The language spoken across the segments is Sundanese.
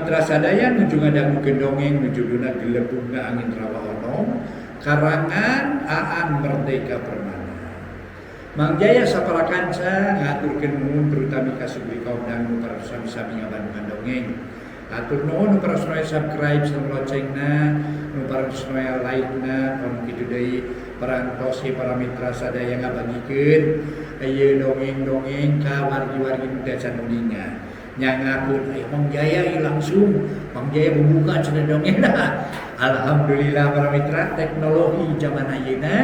mitra sadaya nuju ngadangukeun dongeng nu judulna Gelebugna Angin Rawa Onom karangan Aan Merdeka Permana. Mang Jaya sapara kanca ngahaturkeun nuhun terutami ka sugri kaum dangu para sami-sami ngabandungan dongeng. Hatur nuhun nu parantos subscribe sareng loncengna, nu parantos like-na, komo kitu deui parantos para mitra sadaya ngabagikeun ieu dongeng-dongeng ka wargi-wargi nu teu acan uninga. Nyangakeun aya Mang Jaya ieu langsung Mang Jaya bubuka cenah dongengna. Alhamdulillah para mitra, teknologi zaman ayeuna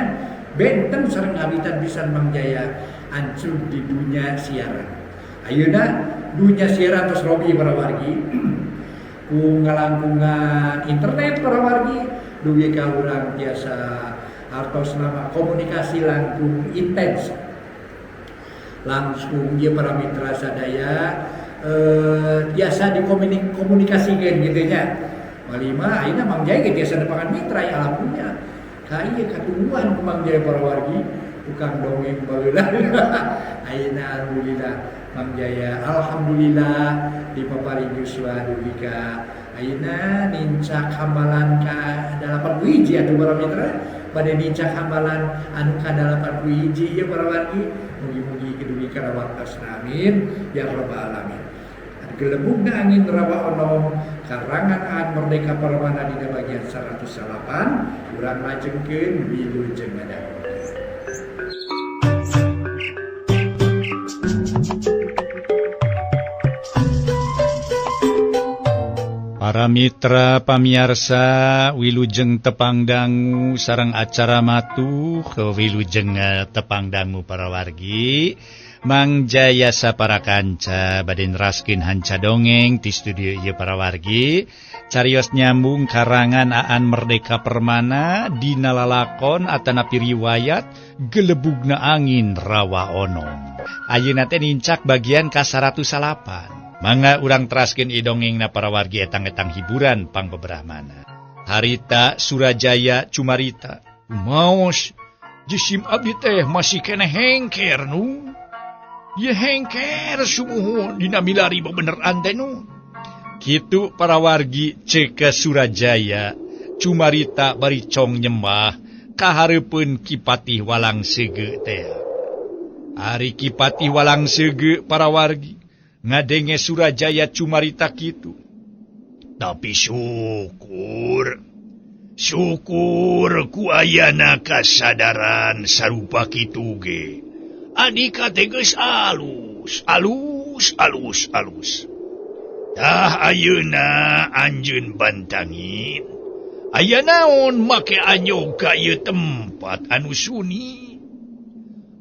benten sareng ngawitan pisan Mang Jaya ancrub di dunia siaran. Ayeuna dunia siaran tos robih para wargi ku ngalangkungan internet para wargi dugi ka urang tiasa artosna mah komunikasi langkung intens. Langsung ieu para mitra sadaya tiasa dikomunikasikeun kitu nya. Malima ayeuna Mang Jaya ge tiasa nepangan mitra ya alhamdulillah. Ka ieu katungguan ku Mang Jaya para wargi tukang dongeng baheula. Ayeuna alhamdulillah Mang Jaya alhamdulillah dipaparin yuswa dugi ka ayeuna nincak hambalan ka 81 atuh para mitra. Bade nincak hambalan anu ka 81 ieu para wargi. Mugi-mugi dugi kana waktosna, amin ya rabbal alamin. Gelebugna Angin Rawa Onom karangan Aan Merdeka Permana dina bagian 108 urang lajengkeun wilujeng ngadangukeun. Para mitra pamiarsa wilujeng tepang dangu sareng acara matuh wilujeng tepang dangu para wargi. Mang Jaya sapara kanca bade neraskeun hanca dongeng ti studio ieu para wargi. Carios nyambung karangan Aan Merdeka Permana dina lalakon atanapi riwayat Gelebugna Angin Rawa Onom. Ayeuna teh nincak bagian ka 108. Mangga urang teraskeun ieu dongengna para wargi etang-etang hiburan pangbeberahmana. Harita Surajaya cumarita. Maos jisim abdi teh masih keneh hengker nu. Ye hengker sumuhun dina milari bebeneran teh nu. Kitu para wargi ceuk Surajaya cumarita bari cong nyembah kahareupeun Ki Patih Walang Seugeu teh. Ari Ki Patih Walang Seugeu para wargi ngadenge Surajaya cumarita kitu. Tapi syukur syukur ku ayana kasadaran sarupa kitu ge. Adika teh geus alus, alus, alus, alus. Tah ayeuna anjeun bantangin. Aya naon make anyog ka ieu tempat anu sunyi.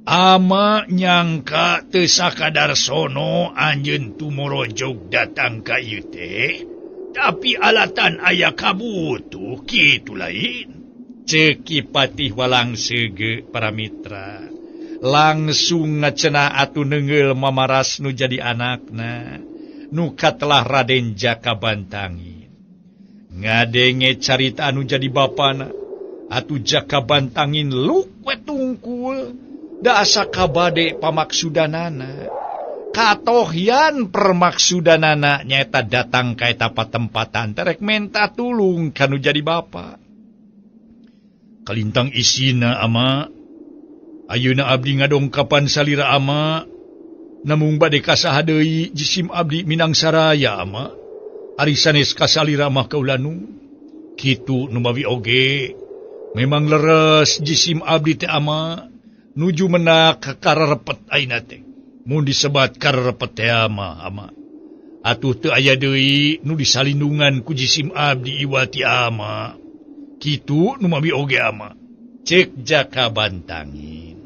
Ama nyangka teu sakadar sono anjeun tumorojog datang ka ieu teh, tapi alatan aya kabutuh kitu lain. Ceuk Ki Patih Walang Seugeu para mitra. Langsung ngacenah atuh neungeul mamaras nu jadi anakna nu katelah Raden Jaka Bantangin. Ngadenge carita anu jadi bapana atuh Jaka Bantangin luk we tungkul da asa kabade pamaksudanana. Katohyan permaksudanana nyaeta datang ka eta patempatan terek menta tulung kanu jadi bapa. Kalintang isina ama ayeuna abdi ngadongkapan salira ama namung bade kasaha deui jisim abdi minang saraya ama ari sanes kasalira mah kaula nu kitu numawi oge memang leres jisim abdi teh ama nuju menak kararepet ayeuna teh mun disebat kararepet teh ama ama atuh teu aya deui nu disalindungan ku jisim abdi iwati ama kitu numawi oge ama. Ceuk Jaka Bantangin.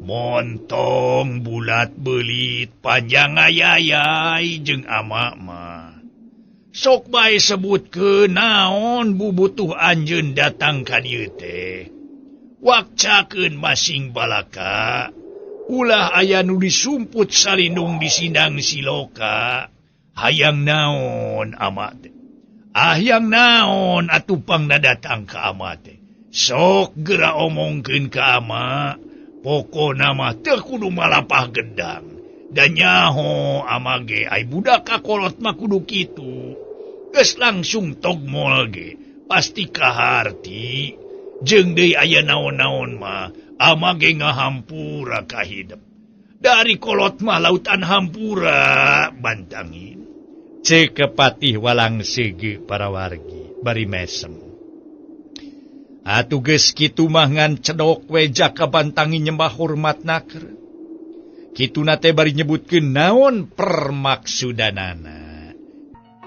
Montong bulat belit panjang ayayay jeung ama mah. Sok bae sebutkeun naon bubutuh anjeun datang ka dieu teh. Wakcakeun masing balaka. Ulah aya nu disumput salindung di sindang siloka. Hayang naon ama teh. Hayang naon atuh pangna datang ka ama teh. Sok geura omongkeun ka ama, pokona mah teu kudu malapah gedang. Da nyaho ama ge ai budak kakolot mah kudu kitu. Geus langsung togmol ge pasti kaharti jeung deui aya naon-naon mah ama ge ngahampura ka hidep. Dari kolot mah lautan hampura bantangin. Ceuk Patih Walang Seugeu para wargi bari mesem. Atuh geus kitu mah ngan cedok we Jaka Bantangin nyembah hormat naker. Kituna teh bari nyebutkeun naon permaksudanana.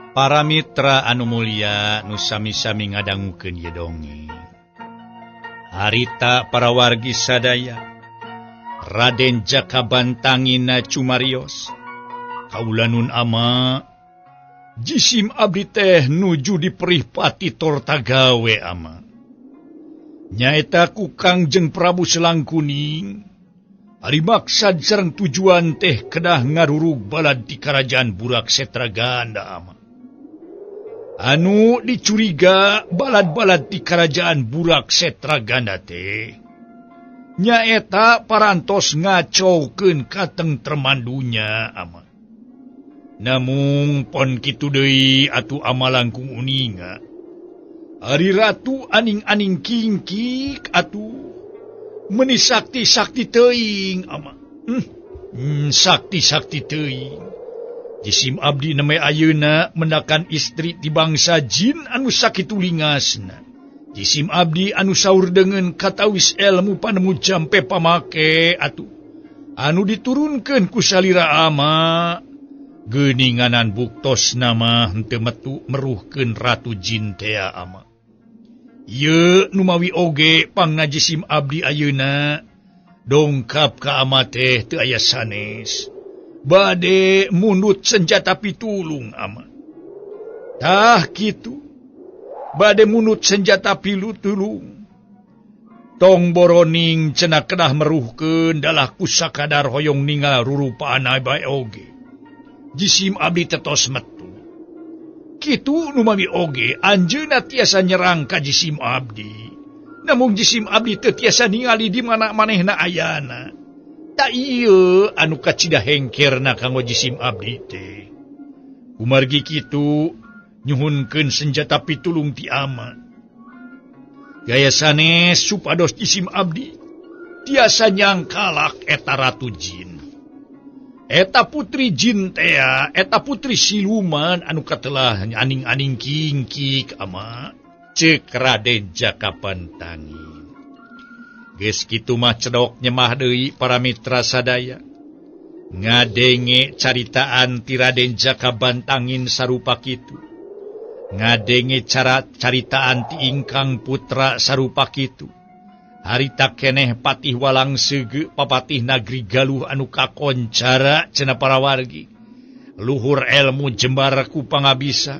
Para mitra anu mulia nu sami-sami ngadangukeun ieu dongeng. Harita para wargi sadaya Raden Jaka Bantangin cumarios. Kaula nun ama jisim abdi teh nuju diperih pati torta gawe ama. Nyaeta ku Kangjeng Prabu Selangkuning. Ari maksad sareng tujuan teh kedah ngarurug balad di kerajaan Burak Setra Ganda ama. Anu dicuriga balad-balad di kerajaan Burak Setra Ganda teh nyaeta parantos ngacaukeun katengtreman dunya ama. Namung pon kitu deui atuh ama langkung uninga. Ari ratu aning-aning kingkik atuh meuni sakti-sakti teuing ama. Sakti-sakti teuing. Jisim abdi neme ayeuna mendakan istri ti bangsa jin anu sakitu lingasna. Jisim abdi anu saur deungeun katawis ilmu panemu jampe pamake atuh anu diturunkeun ku salira ama. Geuninganan buktos nama henteu metu meruhkeun ratu jin tea ama. Ieu numawi oge pangnajisim abdi ayeuna dongkap ka ama teh teu aya sanes. Bade mundut senjata pitulung ama. Tah kitu. Bade mundut senjata pitulung. Tong boroning cenah kedah meruhkeun dalah ku sakadar hoyong ningal rurupaan bae oge. Jisim abdi tetos metu. Kitu numawi oge anjeunna tiasa nyerang ka jisim abdi. Namung jisim abdi teu tiasa ningali di mana manehna ayana. Ta ieu anu kacida hengkerna kanggo jisim abdi teh. Kumargi kitu nyuhunkeun senjata pitulung ti ama. Gaya sanes supados jisim abdi tiasa nyangkalak eta ratu jin. Eta putri jin tea, eta putri siluman anu katelah aning-aning kingkik ama. Ceuk Raden Jaka Bantangin. Geus kitu mah cedok nyemah deui para mitra sadaya. Ngadenge caritaan ti Raden Jaka Bantangin sarupa kitu. Ngadenge cara caritaan ti ingkang putra sarupa kitu. Harita keneh Patih Walang Seugeu papatih Nagri Galuh anu kakoncara cenah para wargi. Luhur elmu jembar ku pangabisa.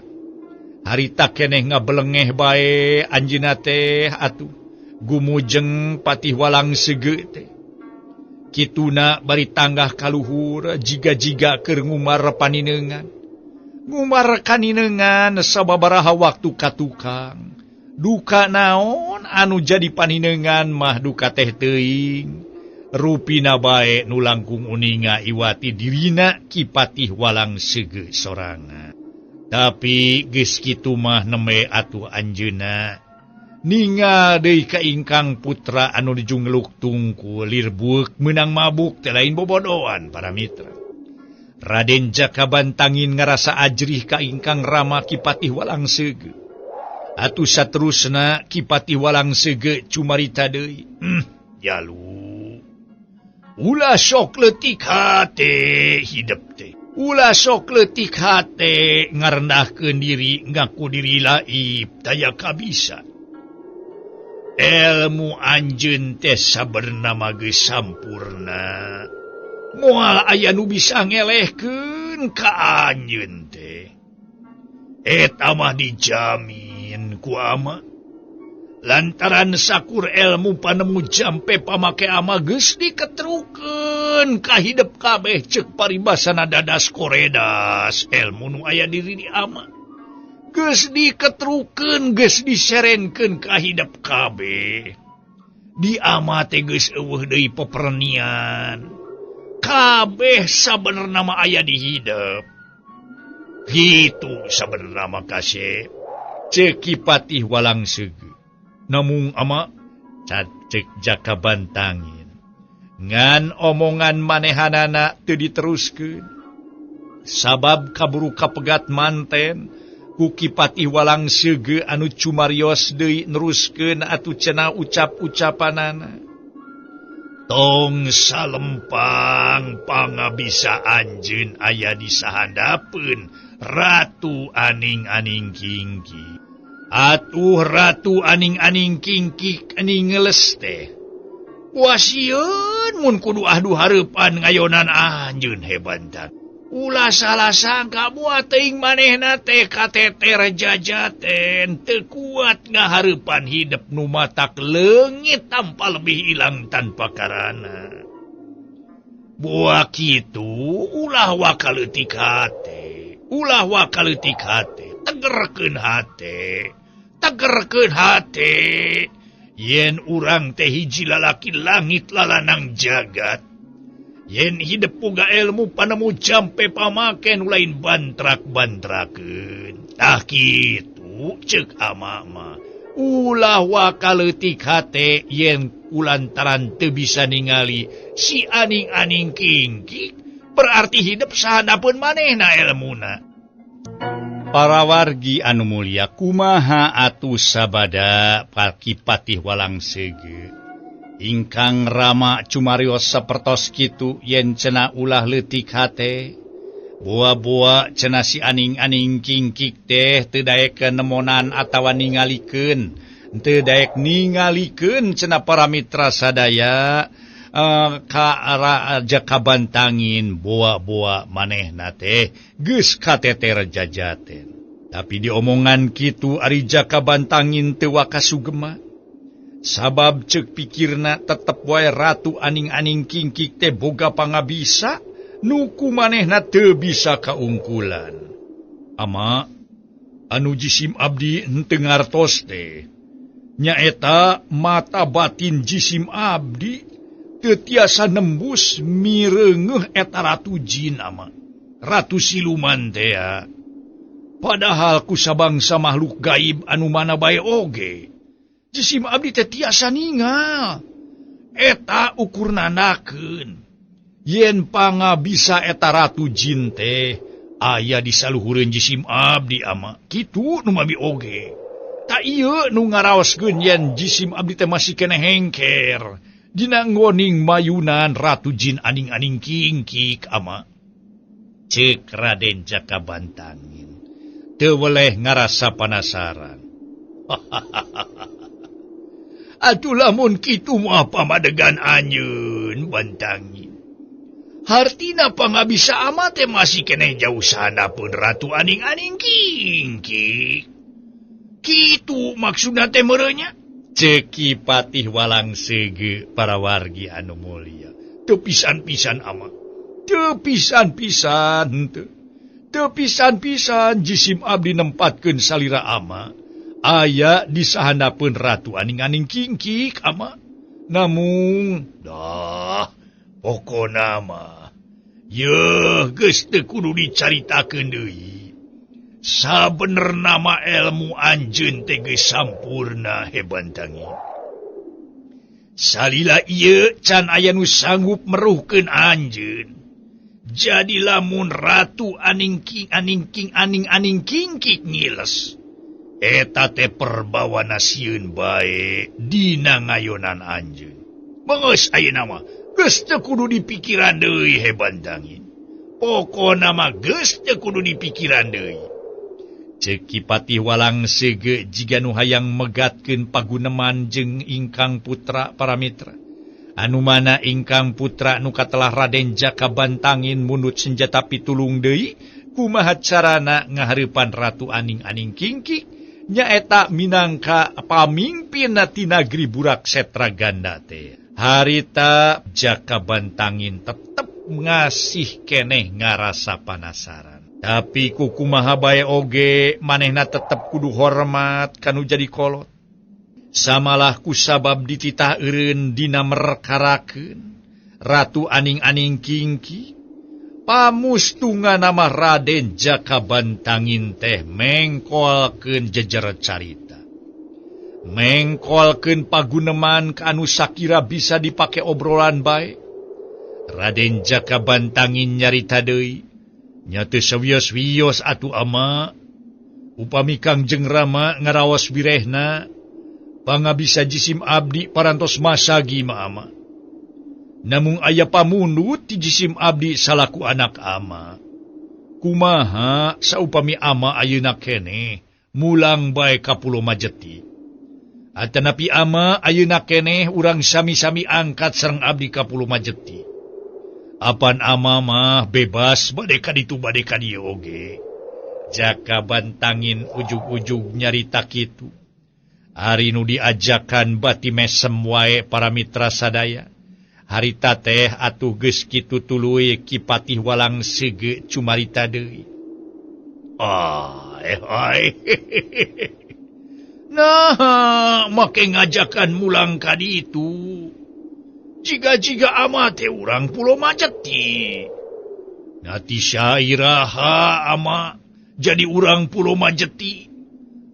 Harita keneh ngabelengeh bae anjeunna teh atuh gumujeng Patih Walang Seugeu teh. Kituna bari tanggah kaluhur jiga-jiga keur ngumar paninengan. Ngumar kaninengan sababaraha waktu ka tukang. Duka naon anu jadi paninengan mah duka teh teuing. Rupina bae nu langkung uninga iwati dirina Ki Patih Walang Seugeu sorangan. Tapi geus kitu mah nembe atuh anjeunna ningal deui ka ingkang putra anu dijungluk tungku lir bueuk meunang mabuk teh lain bobodoan para mitra. Raden Jaka Bantangin ngarasa ajrih ka ingkang rama Ki Patih Walang Seugeu. Atuh saterusna Ki Patih Walang Seugeu cumarita deui. Jalu. Ulah sok leutik hate hidep teh. Ulah sok leutik hate ngarendahkeun diri ngaku diri laib daya kabisa. Elmu anjeun teh sabenerna mah geus sampurna. Moal aya nu bisa ngelehkeun ka anjeun teh. Eta mah dijamin ku ama. Lantaran sakur elmu panemu jampe pamake ama geus diketrukeun ka hidep kabeh ceuk paribasana dadas koredas elmu nu aya diri di ama. Geus diketrukeun geus diserenkeun ka hidep kabeh. Di ama teh geus eueuh deui pepernian. Kabeh sabenerna mah aya di hidep. Kitu sabenerna mah kasep. Ceuk Ki Patih Walang Seungeuh. Namung ama cek Jaka Bantangin. Ngan omongan manehanana teu diteruskeun. Sabab kaburu kapegat manten ku Ki Patih Walang Seungeuh anu cumarios deui neruskeun atuh cenah ucap-ucapanana. Tong salempang pangabisa anjeun aya di sahandapeun Ratu Aning-aning Kingki. Atuh Ratu Aning-aning Kingki aning ngeles teh. Wasieun mun kudu adu hareupan ngayonan anjeun hebantan. Ulah salah sangka moal teuing manehna teh kateter jajaten teu kuat ngahareupan hidep nu matak leungit tanpa lebih ilang tanpa karana. Buah kitu ulah wakaleutik hate, ulah wakaleutik hate, tegerkeun hate, tegerkeun hate. Yen urang teh hiji lalaki langit lalanang jagat. Yen hidep boga ilmu panemu jampe pamaken lain bantrak-bantrakeun. Tah kitu ceuk ama mah. Ulah wakaleutik hate yen kulantaran teu bisa ningali si aning-aning kingkik berarti hidep sahandapeun manehna elmuna. Para wargi anu mulia kumaha atuh sabada Ki Patih Walang Seungeuh. Ingkang Rama cumarios sapertos kitu yen cenah ulah leutik hate. Boa-boa cenah si aning-aning kingkik teh teu daek nemonan atawa ningalikeun. Teu daek ningalikeun cenah para mitra sadaya ka Jaka Bantangin boa-boa manehna teh geus kateter jajaten. Tapi diomongan kitu ari Jaka Bantangin teu wakasugema. Sabab ceuk pikirna tetep wae Ratu Aning-aning Kingkik teh boga pangabisa nu ku manehna teu bisa kaungkulan. Ama anu jisim abdi henteu ngartos teh nyaeta mata batin jisim abdi teu tiasa nembus mireungeuh eta ratu jin ama ratu siluman teh. Padahal ku sabangsa makhluk gaib anu mana bae oge jisim abdi teh tiasa ningal eta ukur nandakeun yen pangabisa eta ratu jin teh aya di saluhureun jisim abdi ama kitu nu mami oge. Ta ieu nu ngaraoskeun yen jisim abdi teh masih keneh hengker dina nggoning mayunan ratu jin aning-aning kingkik ama. Ceuk Raden Jaka Bantangin teu weleh ngarasa panasaran. Atuh lamun kitu mah pamadegan anjeun Bantangin. Hartina pangabisa ama teh masih keneh jauh sahandapeun Ratu Aning-aning Kingkik. Kitu maksudna teh meureunnya? Ceuk Ki Patih Walang Seungeuh para wargi anu mulia. Teu pisan-pisan ama. Teu pisan-pisan henteu. Teu pisan-pisan jisim abdi nempatkeun salira ama aya di sahandapeun Ratu Aning-aning Kingkik ama. Namung dah pokona mah yeuh geus teu kudu dicaritakeun deui. Sabenerna mah elmu anjeun teh geus sampurna hebantangin. Salila ieu can aya nu sanggup meruhkeun anjeun. Jadi lamun Ratu Aning King Aning King Aning Aning Kingkik ngiles eta teh perbawana sieun bae dina ngayonan anjeun. Beungeus ayeuna mah geus teu kudu dipikiran deui hebantangin. Pokona mah geus teu kudu dipikiran deui. Ceuk Ki Patih Walang Seungeuh jiga nu hayang megatkeun paguneman jeung ingkang putra para mitra. Anu mana ingkang putra nu katelah Raden Jaka Bantangin mundut senjata pitulung deui kumaha carana ngahareupan Ratu Aning-aning Kingkik nyaeta minangka pamingpinna ti nagri Burak Setra Ganda teh. Harita Jaka Bantangin tetep ngasih keneh ngarasa panasaran. Tapi kukumaha bae oge manehna tetep kudu hormat kanu jadi kolot. Samalah kusabab dititah eureun dina merkarakeun Ratu Aning-aning Kingki. Pamustungan nama Raden Jaka Bantangin teh mengkolkeun jejer carita. Mengkolkeun paguneman ka anu sakira bisa dipake obrolan bae. Raden Jaka Bantangin nyarita deui, nya teu sawios-wios atuh ama. Upami Kangjeng Rama ngaraos birehna, pangabisa jisim abdi parantos masagi ma ama. Namung aya pamundut ti jisim abdi salaku anak ama. Kumaha saupami ama ayeuna keneh mulang bae ka Pulo Majeti. Atanapi ama ayeuna keneh urang sami-sami angkat sareng abdi ka Pulo Majeti. Apan ama mah bebas bade ka ditu bade ka dieu oge. Jaka Bantangin ujug-ujug nyarita kitu. Ari nu diajakan bati mesem wae para mitra sadaya. Harita teh atuh geus kitu tuluy Ki Patih Walang Seugeu cumarita deui. Ah, Nah, make ngajakan mulang ka ditu. Jiga-jiga ama teh urang Pulo Majeti. Nati syairaha ama jadi urang Pulo Majeti.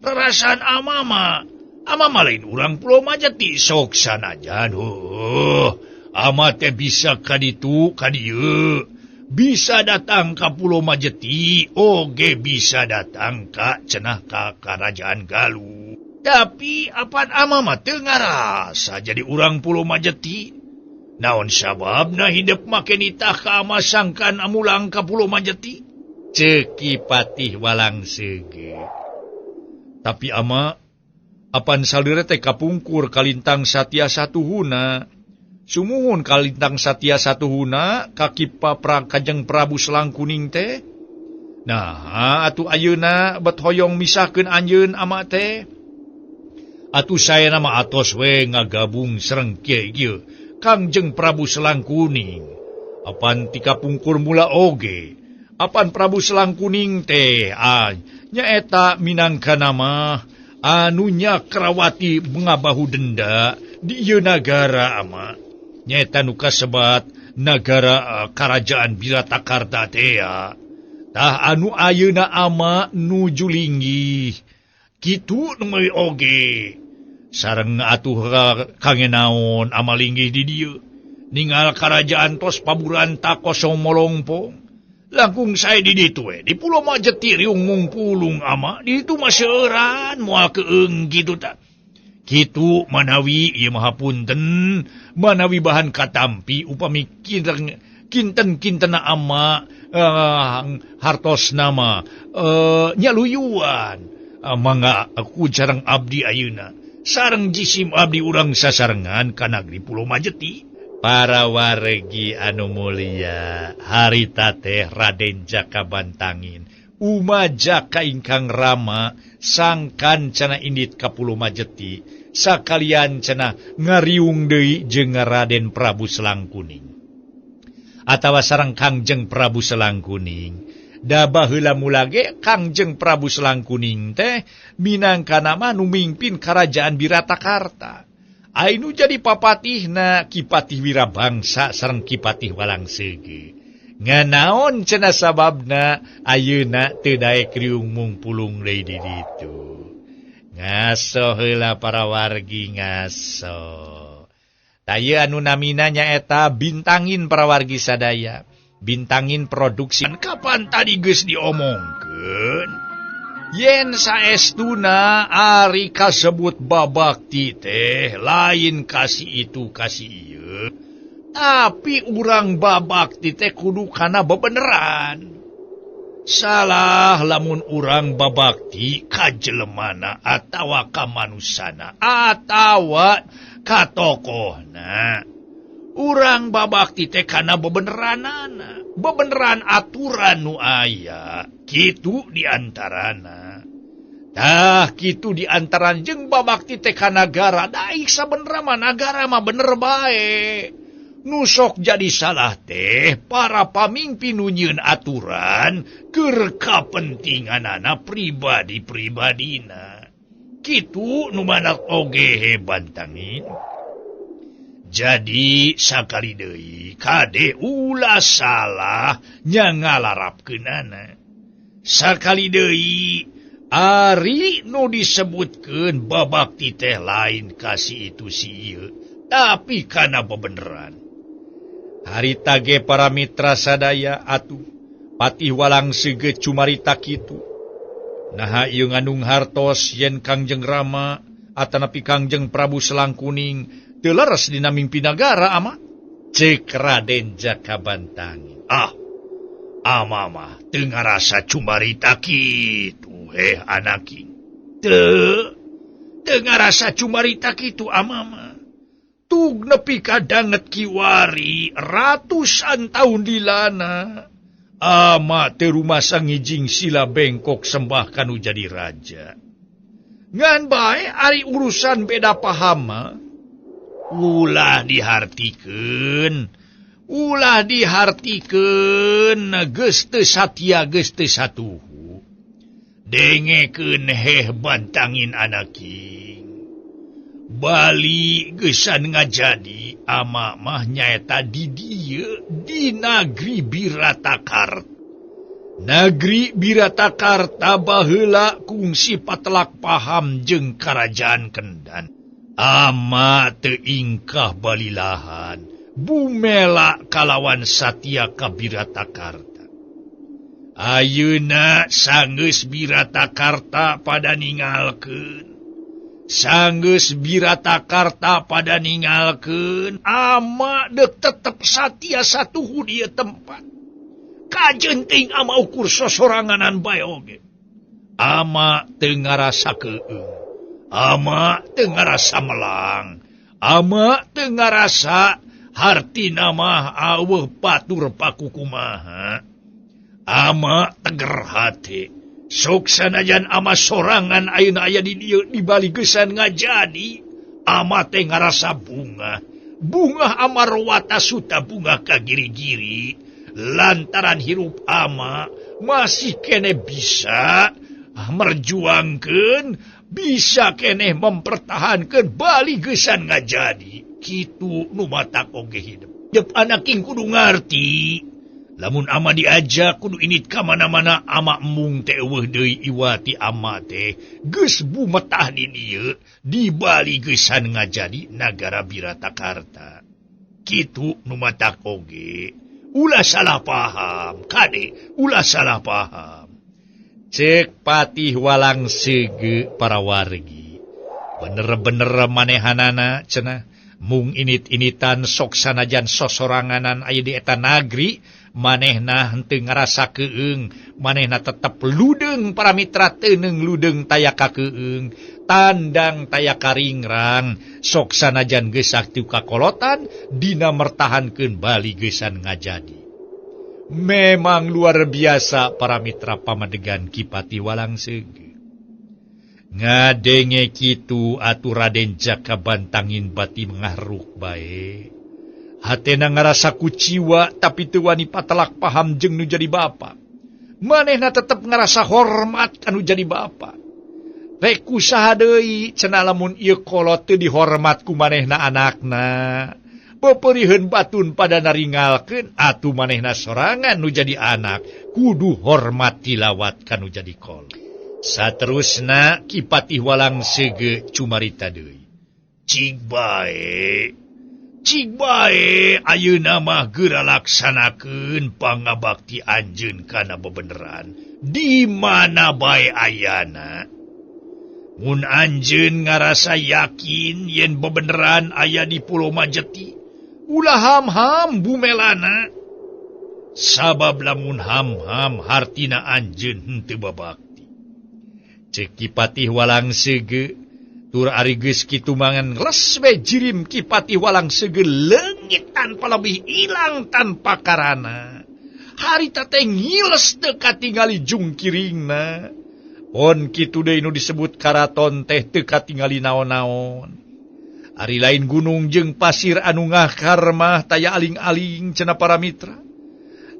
Rarasaan ama mah, ama mah lain urang Pulo Majeti sok sanajan heuh. Ama teh bisa ka ditu ka dieu, bisa datang ka Pulo Majeti, oge bisa datang ka cenah ka Karajaan Galuh. Tapi apan ama mah teu ngarasa jadi urang Pulo Majeti. Naon sababna hidep make nitah ka ama sangkan amulang ka Pulo Majeti? Ceuk Ki Patih Walang Seugeu. Tapi ama apan salire teh kapungkur kalintang Satya Satuhuna. Sumuhun kalintang Satya Satuhuna ka Ki Kanjeng Prabu Selang Kuning teh. Nah, atuh ayeuna bet hoyong misahkeun anjeun ama teh. Atuh saena mah atos we ngagabung sareng kieu ieu Kangjeng Prabu Selang Kuning. Apan ti kapungkur mula oge. Apan Prabu Selang Kuning teh nyaeta minangka nama anu Nyakrawati ngabahu denda di ieu nagara ama. Nyaeta nu kasebat nagara Karajaan Biratakarta tea. Tah anu ayeuna ama nuju linggih. Kitu nu meuli oge. Sareng atuh kange naon ama linggih di dieu. Ningal karajaan tos paburanta kosong molongpong. Langkung sae di ditu we. Di Pulo Majeti riung mungpulung ama. Di ditu mah seueuran moal keung kitu tah. Kitu manawi ieu mah hapunten manawi bahan katampi upami kinten-kintena ama hartos nama nyaluyuan mangga aku jarang abdi ayeuna sareng jisim abdi urang sasarengan ka nagri Pulo Majeti. Para wargi anu mulia, harita teh Raden Jaka Bantangin Uma Jaka ingkang Rama sangkan cenah indit ka Pulo Majeti sakalian cenah ngariung deui jeung Raden Prabu Selang Kuning atawa sareng Kangjeng Prabu Selang Kuning. Da baheula mula ge Kangjeng Prabu Selang Kuning teh minangka nama nu mimpin Karajaan Biratakarta. Ainu jadi papatihna Ki Patih Wirabangsa sareng Ki Patih Walang Seugeu. Nganaon cenah sababna ayeuna teu daek riung mungpulung deui di ditu. Ngaso heula para wargi ngaso. Tah ieu anu namina nyaeta Bintangin para wargi sadaya. Bintangin produksi. Kapan tadi geus diomongkeun? Yen saestuna ari kasebut babakti teh lain kasih itu kasih ieu. Tapi urang babakti teh kudu kana bebeneran. Salah lamun urang babakti ka jelemana atawa ka manusana atawa ka tokohna. Urang babakti teh kana bebeneranana, bebeneran aturan nu aya. Kitu diantarana. Tah kitu diantaran jeung babakti teh ka nagara, daik sabenerna mah nagara mah bener bae. Nu sok jadi salah teh para pamimpin nu nyieun aturan keur kapentinganana pribadi-pribadina. Kitu nu manak oge Bantangin. Jadi sakali deui kade ulah salah nya ngalarapkeunana. Sakali deui ari nu disebutkeun babakti teh lain kasih itu si ieu, tapi kana bebeneran. Harita ge para mitra sadaya atuh Patih Walang Sege cumarita kitu. Naha ieu ngandung hartos yen Kangjeng Rama atanapi Kangjeng Prabu Selangkuning teu leres dina mimpi nagara ama? Ceuk Raden Jaka Bantangin. Ah, ama mah teu ngarasa cumarita kitu heh anaki. Teu teu ngarasa cumarita kitu ama mah. Tug nepi ka danget kiwari ratusan tahun dilana. Ama teu rumasa ngijing sila bengkok sembah kanu jadi raja. Ngan bae ari urusan beda paham mah ulah dihartikeun. Ulah dihartikeun geus teu satia geus teu satuhu. Dengekeun heh bantangin anaki. Bali geusan ngajadi ama mah nyaeta di dieu di Nagri Biratakarta. Nagri Biratakarta baheula kungsi patelak paham jeung Karajaan Kendan. Ama teu ingkah balilahan bumela kalawan satia ka Biratakarta. Ayeuna sanggeus Biratakarta pada ningalkeun. Sanggeus Biratakarta pada ningalkeun ama deuk tetep satia satuhu di ieu tempat. Kajenting ama ukur sosoranganan bae oge. Ama teu ngarasa keueung. Ama teu ngarasa melang. Ama teu ngarasa hartina mah aweuh patur pakukumaha. Ama teger hate. Sok sanajan ama sorangan ayeuna aya di dieu di Bali geusan ngajadi. Ama teh ngarasa bungah. Bungah amarwata suta bungah ka giri-giri. Lantaran hirup ama masih keneh bisa merjuangkeun, bisa keneh mempertahankeun Bali geusan ngajadi. Kitu nu matak oge hidup. Jep anak king kudu ngarti. Lamun ama diajak kudu init ka mana-mana ama embung teh eueuh deui iwati ama teh geus bumetah di dieu di Bali geusan ngajadi nagara Biratakarta. Kitu nu matak oge. Ulah salah paham, kade, ulah salah paham. Ceuk Patih Walang Sege para wargi. Bener-bener manehanana cenah mung init-initan sok sanajan sosoranganan aya di eta nagri manehna henteu ngarasa keueung, manehna tetep ludeung para mitra teuneung ludeung taya kakeueung, tandang taya karingrang, sok sanajan geus sakti kakolotan dina mertahankeun Bali geusan ngajadi. Memang luar biasa para mitra pamadegan Ki Patih Walang Sege. Ngadenge kitu atuh Raden Jaka Bantangin bati ngahruk bae. Hatena ngarasa kuciwa tapi teu wani patelak paham jeung nu jadi bapa. Manehna tetep ngarasa hormat kanu jadi bapa. Rek kusaha deui cenah lamun ieu kolot teu dihormat ku manehna anakna. Peperiheun batun pada naringalkeun atuh manehna sorangan nu jadi anak kudu hormat tilawat kanu jadi kolot. Saterusna Ki Patih Walang Sege cumarita deui. Cik bae. Cik bae ayeuna mah geura laksanakeun pangabakti anjeun kana bebeneran di mana bae ayana. Mun anjeun ngarasa yakin yen bebeneran aya di Pulau Majeti, ulah ham-ham bumelana. Sabab lamun ham-ham hartina anjeun henteu babakti. Ceuk Ki Patih Walang Sege tur ari geus kitu mangan les we jirim Ki Patih Walang Sege leungit tanpa lebih ilang tanpa karana. Harita teh ngiles teu katingali jungkiringna. Pon kitu deui nu disebut karaton teh teu katingali naon-naon. Ari lain gunung jeung pasir anu ngakar mah taya aling-aling cenah para mitra.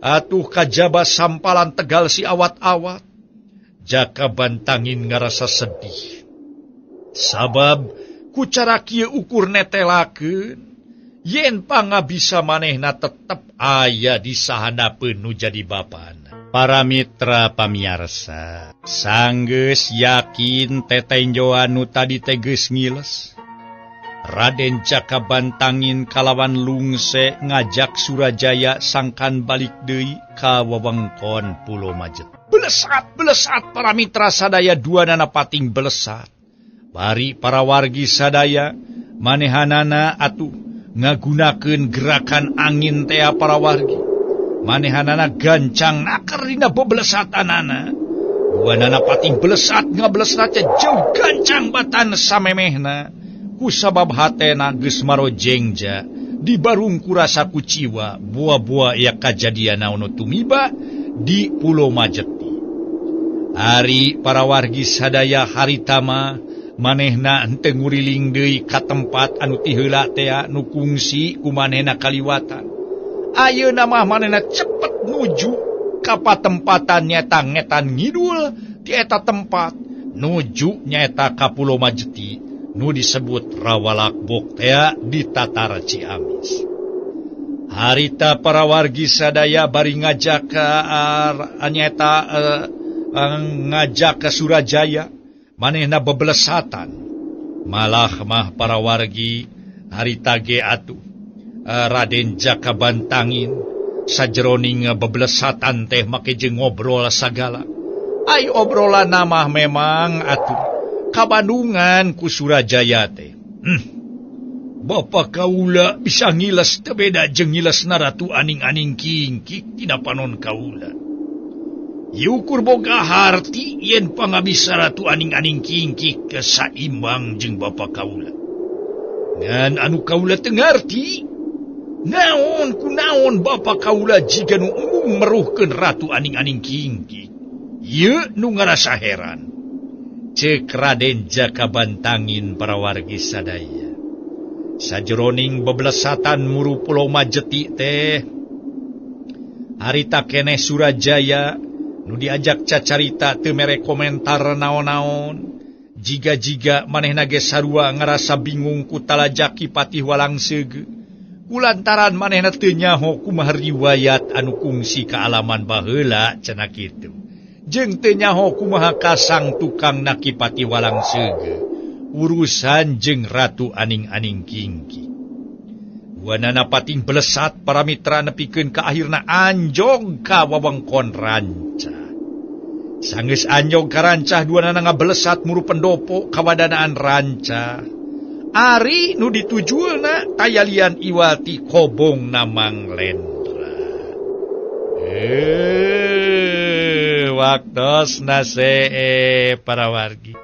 Atuh kajaba sampalan Tegal si awat-awat. Jaka Bantangin ngarasa sedih. Sabab ku cara kieu ukur netelakeun Yen pangabisa manehna tetep aya di sahanapeun nu jadi bapana. Para mitra pamiarsa, sanggeus yakin tetenjoan nu tadi teh geus ngiles. Raden Jaka Bantangin kalawan lungse ngajak Surajaya sangkan balik deui ka wewengkon Pulo Majet. Belesat, belesat para mitra sadaya duanana pating belesat. Bari para wargi sadaya manehanana atuh ngagunakeun gerakan angin tea para wargi. Manehanana gancang naker dina bebelesatanana. Duanana pating belesat ngablesat jauh gancang batan samemehna. Kusabab hatena geus marojengja dibarung kurasa kuciwa buah-buah ya kajadian naon tumiba di Pulo Majeti. Ari para wargi sadaya haritama manehna henteu nguriling deui ka tempat anu ti heula tea nu kungsi ku manehna kaliwatan. Ayeuna mah manehna cepet nuju ka patempatan nyaeta ngetan ngidul ti eta tempat nuju nyaeta ka Pulo Majeti nu disebut Rawalakbok tea di Tatar Ciamis. Harita para wargi sadaya bari ngajak ka nyaeta ngajak ka Surajaya manehna bebelesatan. Malah mah para wargi harita ge atuh Raden Jaka Bantangin sajroning bebelesatan teh make jeung ngobrol sagala. Ai obrolan mah memang atuh kabandungan ku Surajaya teh. Bapak kaula bisa ngiles teu beda jeung ngilesna Ratu Aning-aning Kingkik tina panon kaula. Yukur boga harti yen pangabisa Ratu Aning-aning Kingkik saimbang jeung bapak kaula. Ngan anu kaula teu ngarti naon kunaon bapak kaula jiga nu embung meruhkeun Ratu Aning-aning Kingkik. Ieu nu ngarasa heran. Cek Raden Jaka Bantangin para wargi sadaya. Sajroning bebelesatan muru Pulau Majeti teh harita keneh Surajaya nu diajak cacarita teu mere komentar naon-naon. Jiga-jiga manehna ge sarua ngarasa bingung ku talajaki Patih Walangseug. Kulantaran manehna teu nyaho kumaha riwayat anu kungsi kaalaman baheula cenah kitu. Jeung teu nyaho kumaha kasang tukang Ki Patih Walangseug urusan jeung Ratu Aning-aning Kingki. Wanana pating belesat para mitra nepikeun ka akhirna anjog ka wewengkon Rancah. Sanggeus anjog ka Rancah duanana ngabelesat muru pendopo kawadanaan Rancah. Ari nu ditujueuna tayalian iwati kobong Mang Lendra. Waktosna see para wargi.